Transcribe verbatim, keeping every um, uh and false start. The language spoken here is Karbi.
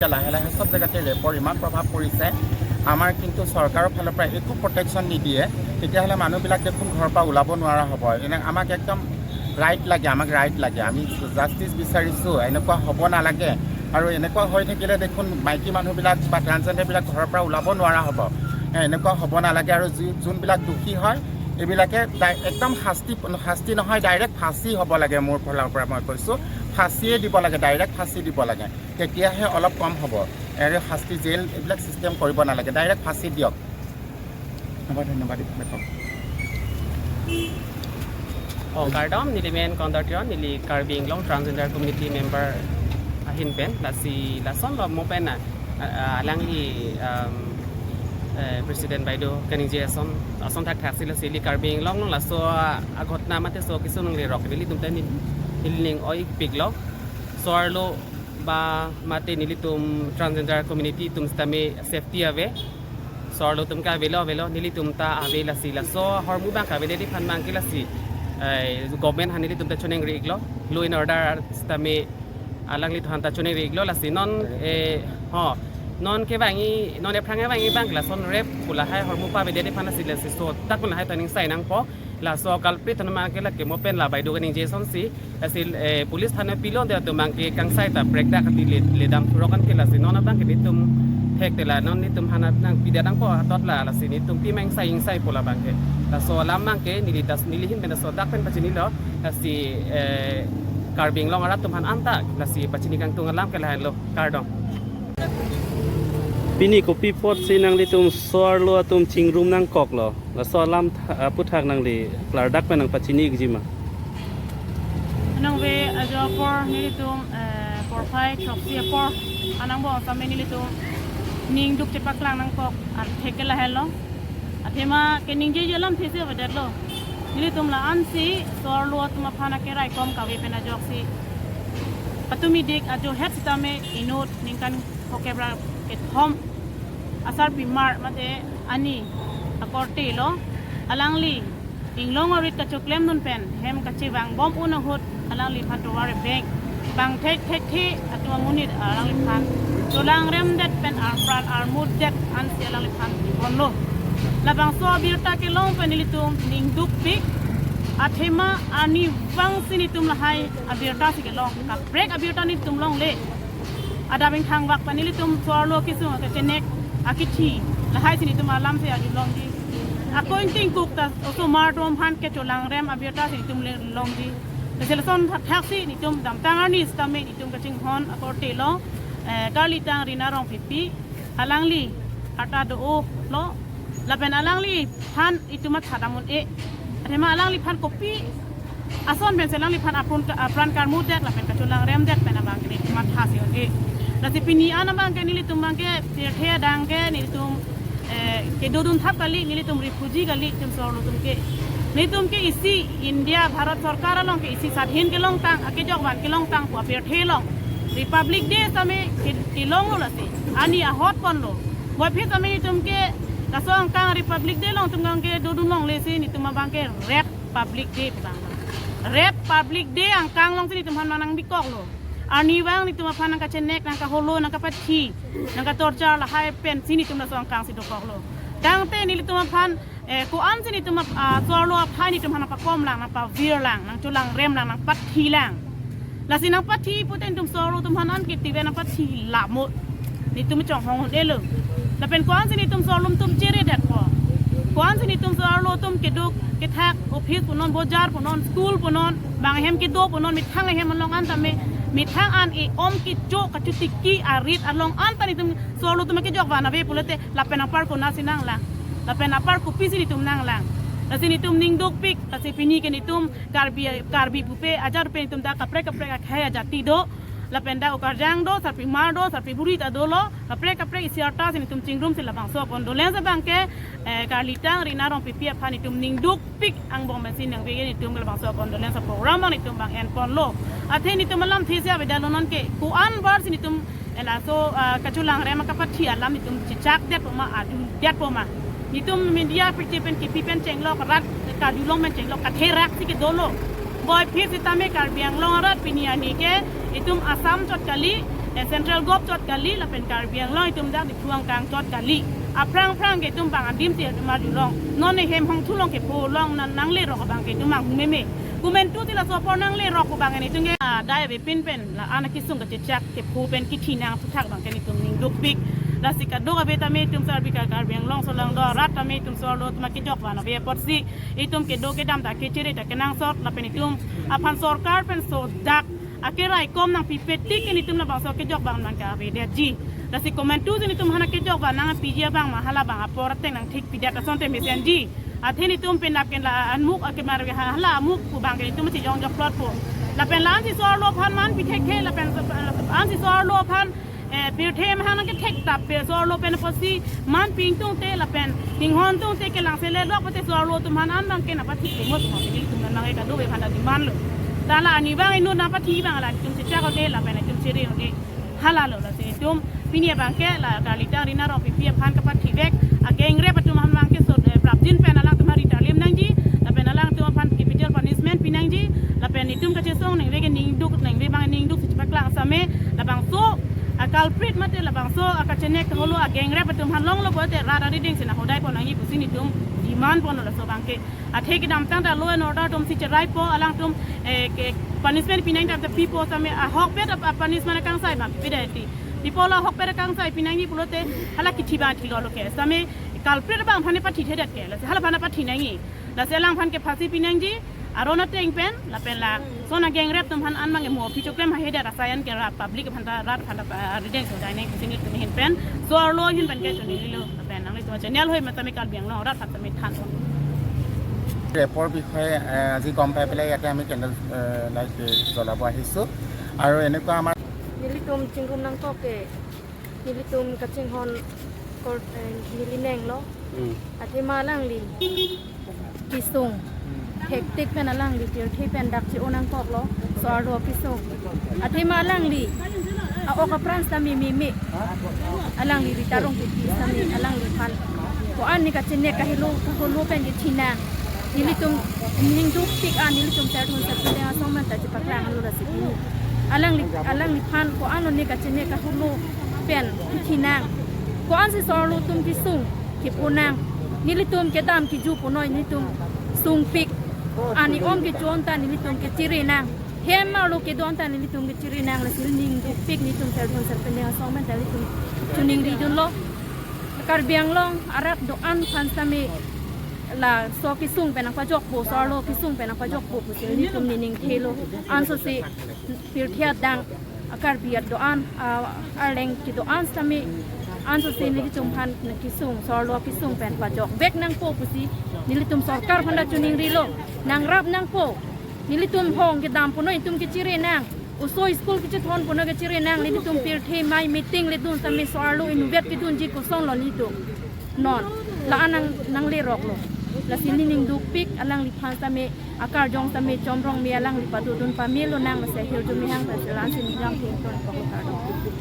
লাহে লাহে চব জেগাতে ৰেপৰ ইমান প্ৰভাৱ পৰিছে। আমাৰ কিন্তু চৰকাৰৰ ফালৰ পৰা একো প্ৰটেকশ্যন নিদিয়ে, তেতিয়াহ'লে মানুহবিলাক দেখোন ঘৰৰ পৰা ওলাব নোৱাৰা হ'ব। এনে আমাক একদম ৰাইট লাগে, আমাক ৰাইট লাগে, আমি জাষ্টিচ বিচাৰিছোঁ। এনেকুৱা হ'ব নালাগে। আৰু এনেকুৱা হৈ থাকিলে দেখোন মাইকী মানুহবিলাক বা ট্ৰান্সজেণ্ডাৰবিলাক ঘৰৰ পৰা ওলাব নোৱাৰা হ'ব। এ, এনেকুৱা হ'ব নালাগে। আৰু যি যোনবিলাক দোষী হয়, এইবিলাকে ডাই- একদম শাস্তি, শাস্তি নহয়, ডাইৰেক্ট ফাঁচী হ'ব লাগে। মোৰ ফালৰ পৰা মই কৈছোঁ, ফাঁচীয়ে দিব লাগে, ডাইৰেক্ট ফাঁচী দিব লাগে, তেতিয়াহে অলপ কম হ'ব। আৰু শাস্তি জেল এইবিলাক ছিষ্টেম কৰিব নালাগে, ডাইৰেক্ট ফাঁচী দিয়ক। ধন্যবাদ, ধন্যবাদ, ধন্যবাদ। Oh, kardom, neli men Kondor Teron, neli Karbi Anglong Transgender Community member ahin pen, lasi lason lo mo pen na, a- a- alangli, um, eh, President Baido kaningje ason, ason thakthak si lasi neli Karbi Anglong along laso a- aghotna mate so keso nangle rok, nelitum ta neli, neli ning oi piklo, so-arlo ba mate nelitum transgender community atum sitame safety ave. So-arlo atum ke avelo avelo, nelitum ta ave, lasi laso ahormu abang ke avedetji aphan abang ke lasi, eh, government aphan nelitum ta choningri iklo, law and order sitame alanglitum aphan ta choningri iklo, lasi non, eh, ho, non kevangji, non ephrang kevangji abang ke lason rep pu lahai ahormu pavedetji aphan lasi, lasi so dak pu lahai ta ningsai nangpo. Laso culprit aphan abang ke lake mo pen la Baido kaningje asonsi, lasi, eh, police thana pilon de atum abang ke kangsai ta prekdak kati le, ledam thurok an ke, lasi non abang ke nelitum thekthe, la non nelitum aphan nangpidet nangpo atot la, lasi nelitum pi mang sai ingsai pu la abang ke. Laso alam abang ke neli das, neli ahin pen laso dak pen pachinilo, lasi, eh, Karbi Anglong arat atum aphan anta lasi pachini kangtung alam ke lahenlo, kardom. Pini kopi apotsi nanglitum so-arlo atum chingrum nangkoklo? Laso alam tha- aphuthak nangli klardak pen nangpachini ikji ma? Nangve ajo apor nelitum, eh, porphai throksi apor anang bo same nelitum ning duk chepaklang nangkok an thek ke lahenlo. Athema keningjeji alamthe si avedetlo. Nelitum la-ansi so-arlo atum aphan akerai kom kave pen ajoksi patumi dik ajo het sitame inut ningkan phokep ra kethom asarpimar mate ani akorte lo, alangli inglong arit kachoklemdun pen hem kachevang bom un ahut alangliphan tovar bank bang thek thekthe atum amonit alangliphan cholangremdet pen arpran armutdet ansi alangliphan ponlo. Labangso abirta kelong pen nelitum ning dukpik, athema arnivang si nelitum lahai abirta si kelong, kaprek abirta nelitum longle. Adap ingthang vak pen nelitum so-arlo kesung akechenek akethi lahai si nelitum alam si arjulongji. Ako ingtingkuk ta osomar atum aphan kecholangrem abirta si nelitum le- longji. Lasi lason thakthak si nelitum damtang arni sitame nelitum kachinghon akorte lo, eh, Karlitang Rina Rongpipi, alangli arta do-o lo, lapen alangliphan itum matha dam un-e. Athema alangliphan kopi ason pensi alangliphan apran, apran karmutdet lapen kacholangremdet pen abang ke nelitum matha si un-e. Lasi pini an abang ke nelitum abang ke pirthe adang ke nelitum, eh, kedodun thap kali, nelitum refugee kali, nelitum so-arlo atum ke. Nelitum ke isi India Bharat Sorkar along ke isi sadhin kelongtang, akejokvan kelongtang pu apirthe along Republic Day sitame ke- kelonglo, lasi ani ahot ponlo. Boiphi sitame nelitum ke laso angkang Republic Day along nelitum abang ke dodun longle si nelitum abang ke Republic Day pu abang. Republic Day angkang along si nelitum aphan nang- nangbikoklo. Arnivang nelitum aphan nangkachenek, nangkaholo, nangkapathi, nangkatorture lahai pensi nelitum laso angkang si dokoklo. Tangte nelitum aphan, eh, ko-ansi nelitum ap- ah, so-arlo aphai nelitum aphan nangpakomlang, nangpavirlang, nangcholangremlang, nangpathilang. Lasi nangpathi pute nelitum so-arlo atum aphan an ketiven nangpathi lamo. Nelitum chonghong un-elo. Lapen ko-ansi nelitum so-arlo atum cheredetpo? Ko-ansi nelitum so-arlo atum keduk kethak, office punon, bojar punon, school punon, bang ahem kedo punon, methang ahem along an tame, methang an e-om kecho kachotiki arit along an ta nelitum so-arlo atum kejokvan ave pulote lapen apar konatsi nanglang, lapen apar kopisi nelitum nanglang. Lasi nelitum ning dukpik, lasi pini ke nelitum Karbi, Karbi pupe ajar pen nelitum dak kaprek kaprek akhei ajati do, lapen dak Karjang do, sarpimar do, sarpiburi ta dolo, kaprek kaprek isi arta si nelitum chingrum si labangso condolence abang ke, eh, Karlitang Rina Rongpipi aphan nelitum ning dukpik angbong pensi nangve nelitum labangso condolence program abang nelitum abang en ponlo. Athe nelitum alamthe si avedetlo, non ke ko-an bar si nelitum, eh, laso, ah, kacholangrem kapathi alam nelitum chechakdetpo ma, adundetpo ma? Nelitum media pirthe pen kepi pen chenglok, rat karjulong pen chenglok, katherak si kedolo. Boiphi sitame Karbi Anglong arat pini arni ke itum Assam chot kali, Eh, Central Govt chot kali, lapen Karbi Anglong itum dak Diphu angkang chot kali. Aphrang phrang ke itum bang adim ti atum arjulong. Non ne hem hongthu along kepho along nang, nanglerok abang ke itum anghumeme. Komantu ti laso apor nanglerok abang ke itum ke, ah, dai avepin pen la-an akesung kachechak kepho pen kithi nangputhak abang ke itum ning dukpik. Lasi kadokave tame itum Karbi, Karbi Anglong aso along do rat tame itum so-arlo atum akejok van ave apotsi itum kedo kedam ta kechere ta kenangsot lapen itum aphan sorkar pen sodak akeraikom nangpipe tik ke itum labangso kejok van nangkavedetji. Lasi komantu si itum aphan akejok van nangpiji abang ma hala abang apor ateng nangthik pidet asonte mesenji. Athe itum penap ken la anmuk akemar ha-, hala amuk pu abang ke itum si jong jok plot po. Lapen la-an si so-arlo aphan man pi thekthe, lapen la-an si so-arlo aphan, eh, pirthe mahang nangkethek tap pe so-arlo pen apotsi man pi ingtungte lapen hinghon tungte kelang sele lok pate so-arlo atum aphan an abang ke nangpathi klemot mo, itum aphan abang ke kadokave aphan ta demand lo. Ta la ani abang inut nangpathi abang la itum chechak ode lapen itum chere ode. Hala lo, lasi itum pini abang ke la kalitang Rina Rongpipi aphan kapathivek agengrep atum aphan abang ke so, eh, prapjin pen alangtum aphan ritarlim nangji, lapen alangtum aphan capital punishment pi nangji, lapen itum kachesong ningve ke ning duk, ningve abang ning duk si chepaklang same, labangso a-culprit mate labangso akachenek kaholo agengrep atum aphan longlo pulote rat arideng si nanghodai pon nangji pusi itum demand ponlo laso abang ke. Athe kedamtang ta law and order atum si cheraipo, alangtum, eh, ke punishment pi nangji ta pipo same ahokpet a, a punishment akangsai abang pidetji. Pipo la ahokpet akangsai pi nangji pulote hala kithi abang thilo lo ke. Same culprit abang aphan pathi thedet ke. Lasi hala aphan pathi nangji. Lasi alangphan ke phasi pi nangji. Aron ateng pen, lapen lason agengrep atum aphan an abang ke mo aphi choklem hahedet asai an ke rat public aphan ta, rat aphan ta, ah, arideng si hodai nangji pusi itum ahin pen so-arlo ahin pen ke choningri lo. Lapen nanglitum channel hoi matame Karbi Anglong rat aphan tame than. ৰেপৰ বিষয়ে, এ, আজি গম পাই পেলাই ইয়াতে আমি কেণ্ডেল, এ, লাইট, এ, জ্বলাব আহিছোঁ। আৰু এনেকুৱা আমাৰ Nelitum chingrum nangkok ke, nelitum kachinghon kor, eh, neli neng lo. Hmm. Athema alangli kesung hektik pen alangli pirthe pen dak che-o nangkoklo, so-arlo kesung. Athema alangli a-ok apran sitame meme. Alangli Rita Rongpipi sitame alangliphan ko-an ne kachenek kahelo kaholo pen kithi nang. Nelitum ning dukpik an nelitum Serdihun Sarpendeng asong pen ta chepaklang lo lasi pini. Alangli, alangliphan ko-an lo ne kachenek kaholo pen kithi nang. Ko-an si so-arlo atum kesung kepho nang. Nelitum kedam keju punoi nelitum sungpik. Ani om kecho-an ta nelitum kechere nang. Hem arlo kedo-an ta nelitum kechere nang, lasi ning dukpik nelitum Serdihun Sarpendeng asong pen ta nelitum choningri dunlo. Karbi Anglong arat do-an aphan sitame laso kesung pen nangpajokpo, so-arlo kesung pen nangpajokpo pusi nelitum nening thelo. Ansose pirthe adang a-Karbi do-an, a-, arleng kedo-an sitame ansose nelitum aphan kesung, so-arlo kesung pen pajokvek nangpo pusi nelitum sorkar aphan ta choningrilo, nangrap nangpo. Nelitum hong kedam punoi nelitum kechere nang. Oso school kechethon punoi kechere nang. Nelitum pirthe mai meeting ledun sitame so-arlo inutvet kedunji kosonlo nelitum. Non, la-an nang, nangleroklo. Lasi nening dukpik alangliphan sitame, akarjong sitame, chomrong me alangli padodun pamelo nang lasi ahirjume hang ta si la-an si ningkan thengton koklo.